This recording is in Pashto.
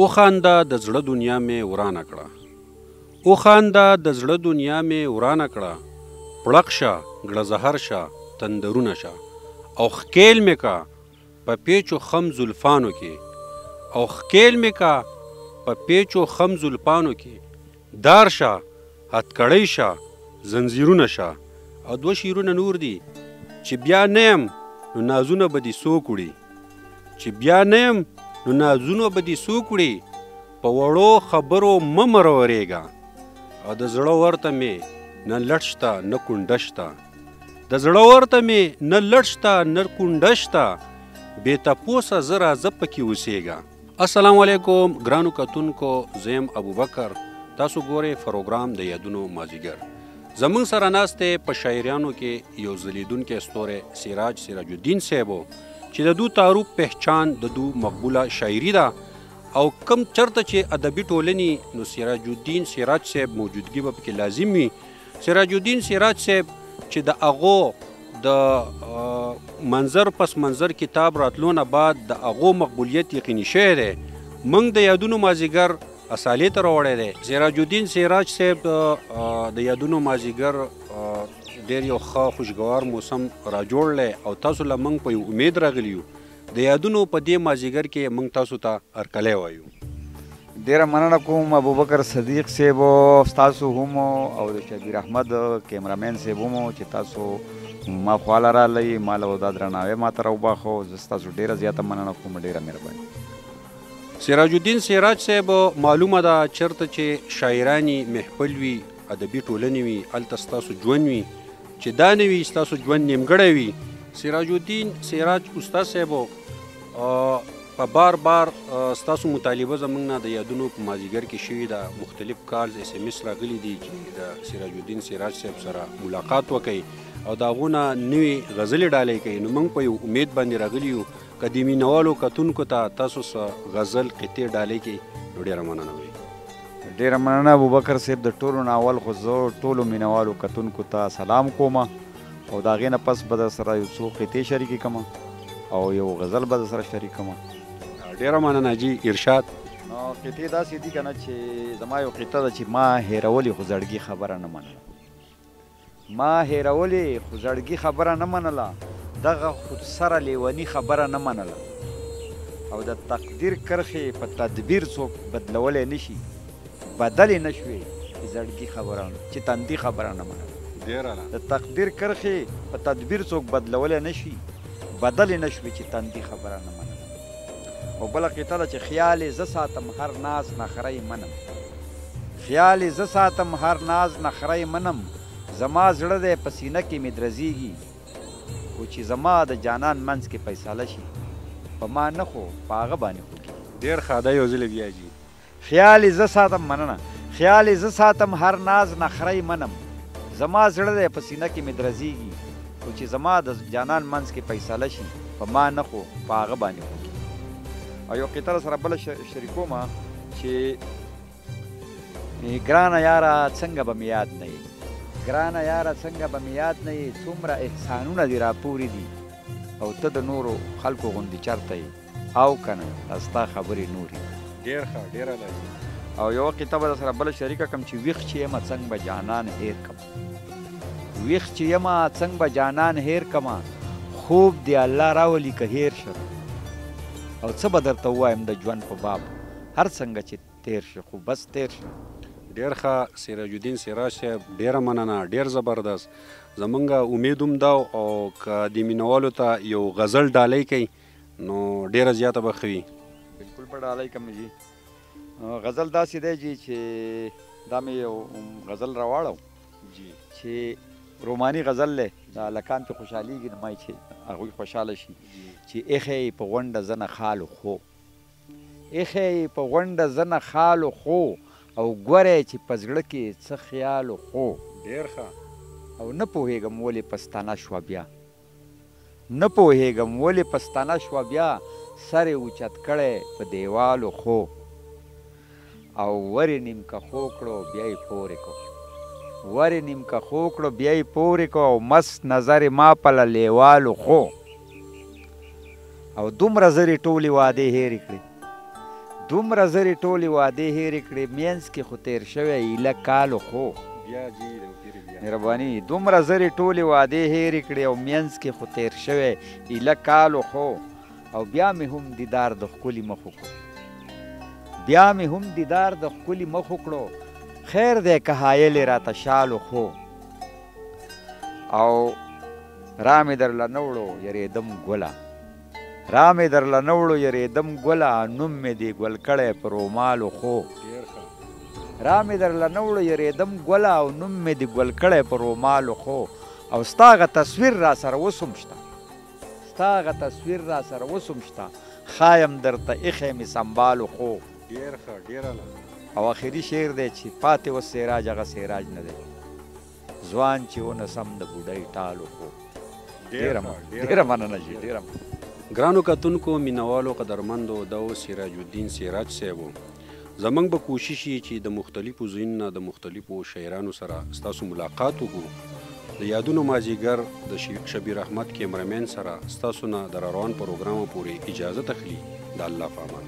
وخانده د زړه دنیا مې ورانه کړه، وخانده د زړه دنیا مې ورانه کړه، پړق شه ګړزهر شه تندرونه شه، او ښکیل مې کا په پیچو خم زلفانو کې، او ښکیل مې کا په پیچو خم زلفانو کې، دار شه هتکړۍ شه زنځیرونه شه. او دوه شعرونه نور دي چې بیا نه یم نو نازونه به دې څوک وړي، چې بیا نه یم نو نازونه به دې څوک وړي، په وړو خبرو مه مرورېږه، او د زړه ورته مې نه لټ شته نه کونډه شته، د زړه ورته مې نه لټ شته نه کونډه شته، بې تپوسه زه راځه پکې اوسېږه. السلام علیکم ګرانو کتونکو، زه یم ابوبکر، تاسو ګورئ پروګرام د یادونو مازیګر. زمونږ سره ناست دی په شاعریانو کې یو ځلېدونکی ستوری سراج سراج الدین صاحب چې د دو تعارف پهچان د دو مقبوله شاعري ده، او کم چرته چې ادبي ټولنې نو سراج الدین سراج صاحب موجودګي به پکې لازم وي. سراج الدین سراج صاحب چې د هغو د منظر پس منظر کتاب راتلو نه بعد د هغو مقبولیت یقیني شوی دی، موږ د یادونو مازیګر اصالې ته راوړی دی. سراج الدین سراج صاحب د یادونو مازیګر ډېر یو ښه خوشګوار موسم را جوړلی او تاسو له موږ په یو امید راغلي یو. د یادونو په دې مازیګر کې موږ تاسو ته هرکلی وایو. ډېره مننه کوم ابوبکر صدیق صاحب، ستاسو هم او د شبیر احمد کیمرامین صاحب هم چې تاسو ما خواله راغلی، ما له دا درناوی ما ته راوباښو. زه ستاسو ډېره زیاته مننه کوم، ډېره مهرباني. سراج الدین سراج صاحب، معلومه ده چېرته چې شاعراني محفل وي، ادبي ټولنې وي، هلته ستاسو ژوند وي، چې دا نه وي ستاسو ژوند نیمګړی وي. سراج الدین سراج استاد صاحب، په بار بار ستاسو مطالبه زموږ نه د یادونو په مازیګر کې شوې ده، مختلف calls SMS راغلي دي چې د سراج الدین سراج صاحب سره ملاقات وکړئ او د هغو نه نوې غزلې ډالۍ کوي. نو موږ په یو امید باندې راغلي یو که د مینوالو کتونکو ته تاسو څه غزل قطعې ډالۍ کړئ نو ډېره مننه وي. ډېره مننه ابوبکر صاحب. د ټولو نه اول خو زه ټولو مینوالو کتونکو ته سلام کوم او د هغې نه پس به در سره یو څو قطعې شریکې کړم او یو غزل به در سره شریک کړم. ډېره مننه جی ارشاد. نو قطعې داسې دي که نه چې زما یو قطعه ده چې ما هېرولې خو زړګي خبره نه منله، ما هېرولې خو زړګي خبره نه منله، دغه خودسره لیوني خبره نه منله، او د تقدیر کرښې په تدبیر څوک بدلولی نه شي، بدلې نه شوې چې زړګي خبره چې تندي خبره نه منله. د تقدیر کرښې په تدبیر څوک بدلولی نه شي، بدلې نه شوې چې تندي خبره نه منله. او بله قطعه ده چې خیال یې زه ساتم هر ناز نخره یې منم، خیال یې زه ساتم هر ناز نخره یې منم، زما زړه دی په سینه کې مې درزېږي، خو چې زما د جانان منځ کې فیصله شي په ما نه خو په هغه باندې خوږي. ډېر ښه ده، یو ځل بیا جي. خیال یې زه ساتم، مننه. خیال یې زه ساتم هر ناز نخره یې منم، زما زړه دی په سینه کې مې درزېږي، خو چې زما د جانان منځ کې فیصله شي په ما نه خو په هغه باندې خوږي. او یو قطعه سره بله شریکومه چې ګرانه یاره څنګه به مې یاد نه یې، ګرانه یاره څنګه به مې یاد نه یې، څومره احسانونه دې راپورې دي او ته د نورو خلکو غوندې چرته یې، او که نه دا ستا خبرې نورې. ډېر ښه، ډېر اعلی. او یوه قطعه به در سره بله شریکه کړم چې ویښ چې یمه څنګه به جانان هېر کړم، ویښ چې یمه څنګه به جانان هېر کړم، خوب دې الله راولي که هېر شم، او څه به درته ووایم د ژوند په باب، هر څنګه چې تېر شي خو بس تېر شي. ډېر ښه سراج الدین سراج صاحب، ډېره مننه، ډېر زبردست. زمونږ امید هم دا او که د مینوالو ته یو غزل ډالۍ کوي نو ډېره زیاته به ښه وي. بالکل به ډالۍ کوم جي. غزل داسې دی جي چې دا مې یو غزل راواړو جي چې روماني غزل دی، دا هلکان پې خوشحالېږي نو ما یې چې هغوی خوشحاله شي چې ایښی یې په غونډه زنه خال خو، ایښی یې په غونډه زنه خال خو، او ګوره چې په زړه کې څه خیال خو. ډېر ښه. او نه پوهېږم ولې په ستنه شوه بیا، نه پوهېږم ولې په ستنه شوه بیا، سر یې اوچت کړی په دیوالو خو، او ورې نیمکه خو کړو بیا یې پورې کړو، ورې نیمکه خو کړو بیا یې پورې کړو، او مست نظر یې ما پله لیوالو خو، او دومره زر یې ټولې وعدې هېرې کړې، دومره زرې ټولې وعدې هېرې کړې، مینځ کې خو تېر شوی ایله کال خو. بیا جی د مهرباني. دومره زرې ټولې وعدې هېرې کړې او مینځ کې خو تېر شوی ایله کال خو. او بیا مې هم دیدار د ښکلي مخ وکړو، بیا مې هم دیدار د ښکلي مخ وکړو، خیر دی که حایل یې راته شال خو. او را مې درله نه وړو یرېدم ګله، را مې درله نه وړو یرېدم ګله، نوم مې دې ګل کړی په رومالو خو. را مې درله نه وړو یرېدم ګله او نوم مې دې ګل کړی په رومالو خو. او ستا هغه تصویر را سره اوس هم شته، ستا هغه تصویر را سره اوس هم شته، ښایم درته ایښی مې سمبالو خو. ډېر ښه، ډېر اعلی. او اخري شعر دی چې پاتې اوس سراج هغه سراج نه دی، ځوان چې ونه سم د بوډۍ ټالو خو. ډېره مننه جي، ډېره مننه. ګرانو کتونکو، مینوالو، قدرمندو، دا و سراج الدین سراج صاحب و. زمونږ به کوشش یي چې د مختلفو ځایونو نه د مختلفو شاعرانو سره ستاسو ملاقات وکړو. د یادونو مازیګر د شبیر احمد کیمرمین سره ستاسو نه د روان پروګرام پورې اجازه اخلي. د الله په امان.